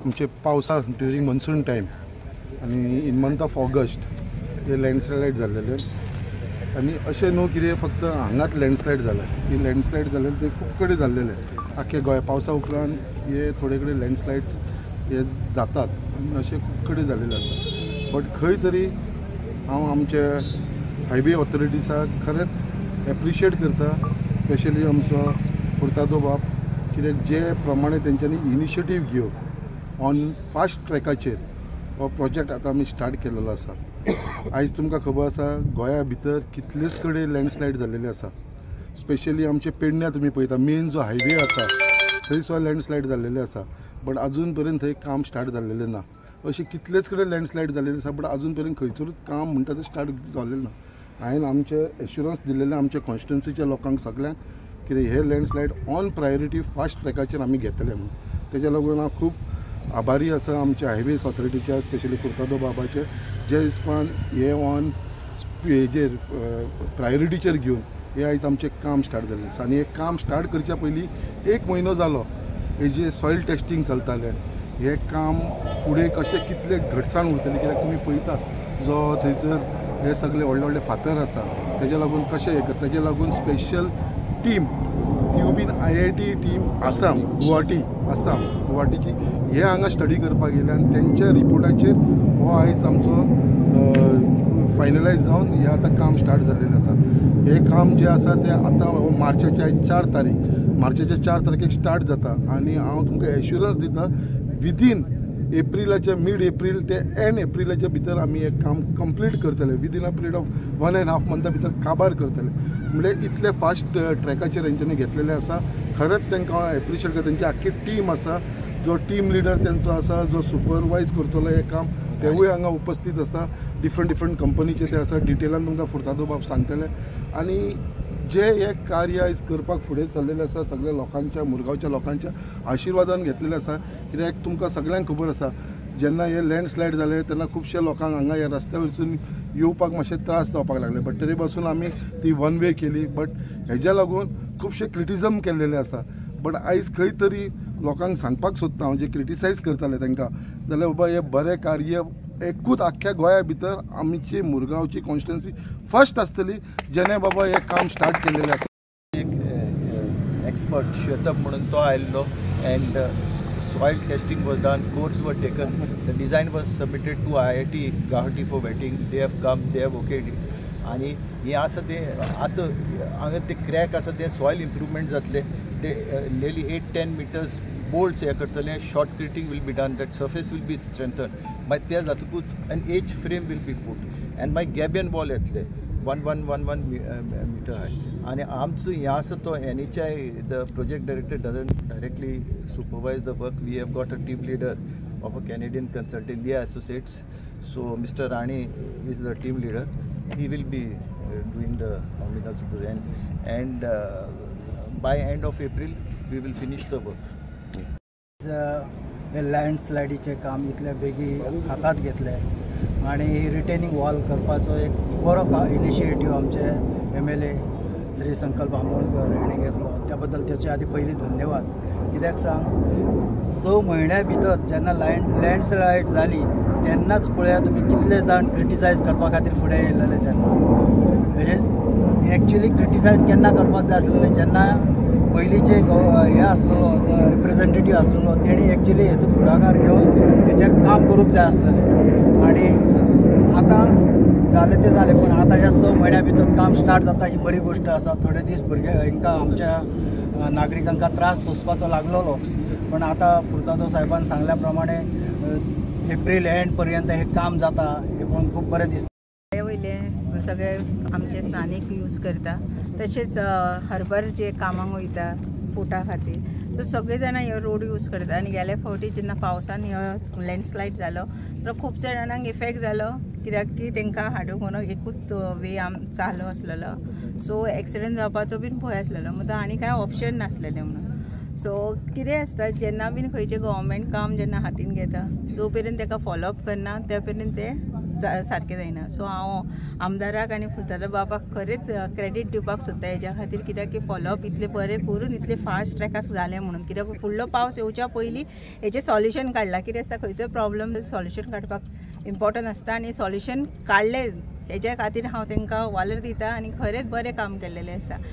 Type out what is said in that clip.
आमचे पावसा during monsoon time आनी इन मंथ ऑफ ऑगस्ट हे लँडस्लायड जाल्लेले. आनी अशें न्हू कितें फक्त हांगाच लँडस्लायड जाला, ही लँडस्लायड जाल्लेले ते खूब कडेन जाल्लेले. आख्खे गोंय पावसा उपरांत हे थोडे कडेन लँडस्लायड हे जातात आनी अशें खूब कडेन जाल्लेले आसा. बट खंय तरी हांव आमचे हायवे ऑथॉरिटीसाक खरेंच एप्रिशिएट करता, स्पेशली आमचो फुर्तादो बाब, कित्याक जे प्रमाणे तेंच्यांनी इनिशिएटीव घेवन ऑन फास्ट ट्रॅकाचेर हो प्रोजेक्ट आतां आमी स्टार्ट केलेलो आसा. आयज तुमकां खबर आसा गोंया भितर कितलेच कडेन लँडस्लायड जाल्लेले आसा. स्पेशली आमचे पेडण्या तुमी पळयता मेन जो हायवे आसा थंय सुद्दां लँडस्लायड जाल्लेले आसा, बट अजून पर्यंत थंय काम स्टार्ट जाल्लेलें ना. अशें कितलेच कडेन लँडस्लायड जाल्लेले आसा, बट अजून पर्यंत खंयसरूच काम म्हणटा तें स्टार्ट जाल्लें ना. हांवें आमचें एश्युरन्स दिल्लेलें आमच्या कॉन्स्टिट्युन्सीच्या लोकांक सगळ्यांक कितें हे लँडस्लायड ऑन प्रायोरिटी फास्ट ट्रॅकाचेर आमी घेतले म्हणून. तेज्या लागून हांव खूब आभारी आसा आमच्या हायवेज ऑथॉरिटीच्या, स्पेशली फुर्तादो बाबाचे, जे हिसपान हे ऑन हेजेर प्रायोरिटीचेर घेवन हे आयज आमचें काम स्टार्ट जाल्लें आसा. आनी हें काम स्टार्ट करच्या पयलीं एक म्हयनो जालो हेजे सॉयल टेस्टींग चलतालें. हें काम फुडें कशें कितलें घटसाण उरतलें, कित्याक तुमी पळयतात जो थंयसर हे सगळे व्हडले व्हडले फातर आसा तेज्या लागून कशें हें करता. तेज्या लागून स्पेशल टीम तिवूय बीन IIT team Assam Guwahati, Assam गुवाहाटीची हे हांगा स्टडी करपाक गेले आनी तेंच्या रिपोर्टाचेर हो आयज आमचो फायनलायज जावन हें आतां काम स्टार्ट जाल्लेलें आसा. हें काम जें आसा तें आतां मार्चाचे आयज 4 तारीख, मार्चाच्या 4 तारखेक स्टार्ट जाता आनी हांव तुमकां एश्युरन्स दिता विदीन एप्रिलाच्या मीड एप्रील ते एंड एप्रिलाच्या भितर आमी हें काम कंप्लीट करतले. Within a period of 1.5 मंथा भितर काबार करतले. म्हणजे इतले फास्ट ट्रॅकाचेर हेंच्यांनी घेतलेलें आसा. खरेंच तांकां हांव एप्रिशिएट करता. तेंची आख्खी टीम आसा, जो टीम लिडर तेंचो आसा, जो सुपरवायज करतलो हें काम, तेवूय हांगा उपस्थित आसा. डिफरंट डिफरंट कंपनीचे ते आसा. डिटेलान तुमकां फुर्तादो बाब सांगतले. आनी जे हे कार्य आयज करपाक फुडें चल्लेलें आसा सगळ्या लोकांच्या, मुरगांवच्या लोकांच्या आशिर्वादान घेतलेलें आसा. कित्याक तुमकां सगळ्यांक खबर आसा जेन्ना हे लँडस्लायड जाले तेन्ना खुबशे लोकांक हांगा ह्या रस्त्या वयरसून येवपाक मातशे त्रास जावपाक लागले, बट तरी पासून आमी ती वन वे केली. बट हेज्या लागून खुबशे क्रिटिझम केल्लेले आसा. बट आयज खंय तरी लोकांक सांगपाक सोदता हांव, जे क्रिटिसायज करताले तांकां, जाल्यार बाबा हें बरें कार्य एकूच आख्ख्या गोंया भितर आमची मुरगांवची कॉन्स्टिट्युन्सी फर्स्ट आसतली जेणे बाबा हें काम स्टार्ट केल्लेलें आसा. एक एक्सपर्ट श्वेतब म्हणून तो आयिल्लो and soil testing was done, cores were taken, the design was submitted to IIT Guwahati for vetting. They have come, they have okayed it. आनी हें आसा तें आतां हांगा ते क्रॅक आसा तें सॉयल इम्प्रूवमेंट जातलें. ते नियरली 8-10 मिटर्स बोल्ट्स हें करतले, shotcreting will be done, that surface will be strengthen. मागीर तें जातकूच an H frame will be put and मागीर गॅबियन वॉल येतले 1111 मिटर हाय. आनी आमचो हें आसा तो NHI, the project director doesn't directly supervise the work. We have got a team leader of a Canadian consultant, India Associates. So Mister Rane is the team leader. He will be doing the nominal supervision and by end of April we will finish the work. हे लँडस्लायडीचें काम इतले बेगी हातांत घेतलें आनी retaining wall करपाचो एक बरो इनिशिएटीव आमचे MLA Shri संकल्प आमोणकर हाणें घेतलो. त्या बद्दल तेचे आदी पयलीं धन्यवाद. कित्याक सांग, 6 म्हयन्या भितर जेन्ना लँडस्लायड जाली तेन्नाच पळया तुमी कितले जाण क्रिटिसायज करपा खातीर फुडें येयलेले. तेन्ना हे एक्चुली क्रिटिसायज केन्ना करपाक जाय आसलेलें, जेन्ना पयलींचे हे आसलेलो जो रिप्रेझेंटेटीव आसलेलो तेणी एक्चुली हेतून फुडाकार घेवन हेचेर काम करूंक जाय आसलेलें. आनी आतां जालें तें जालें, पूण आतां ह्या 6 म्हयन्या भितर काम स्टार्ट जाता ही बरी गोश्ट आसा. थोडे दीस भुरगे हेंकां आमच्या नागरिकांक त्रास सोंसपाचो लागलेलो, पण आतां फुर्तादो साहेबान सांगल्या प्रमाणे एप्रील एंड पर्यंत हें काम जाता हें पळोवन खूब बरें दिसता. वयले सगळे आमचे स्थानीक यूज करता, तशेंच हर्बर जे कामांक वयता पोटा खातीर तो सगळे जाणां ह्यो रोड यूज करता. आनी गेल्या फावटी जेन्ना पावसान ह्यो लँडस्लायड जालो तर खूब जाणांक इफेक्ट जालो, कित्याक की तांकां हाडूंक व्हरोंक एकूच वे आम चालू आसलेलो. सो एक्सिडंट जावपाचो बीन भंय आसलेलो, म्हणटकच आनी कांय ऑप्शन नासलेलें म्हणून. सो कितें आसता जेन्ना बीन खंयचें गव्हर्मेंट काम जेन्ना हातीन घेता जो पर्यंत ताका फॉलोअप करना त्या पर्यंत तें सारकें जायना. सो हांव आमदाराक आनी फुलझाला बाबाक खरेंच क्रेडीट दिवपाक सोदता हेज्या खातीर, कित्याक की फॉलोअप इतलें बरें करून इतलें फास्ट ट्रॅकाक जालें म्हणून. कित्याक फुडलो पावस येवच्या पयलीं हेजें सॉल्युशन काडलां. कितें आसता, खंयचोय प्रॉब्लम सॉल्युशन काडपाक इम्पॉर्टंट आसता आनी सॉल्युशन काडलें हेज्या खातीर हांव तांकां वालोर दिता आनी खरेंच बरें काम केल्लेलें आसा.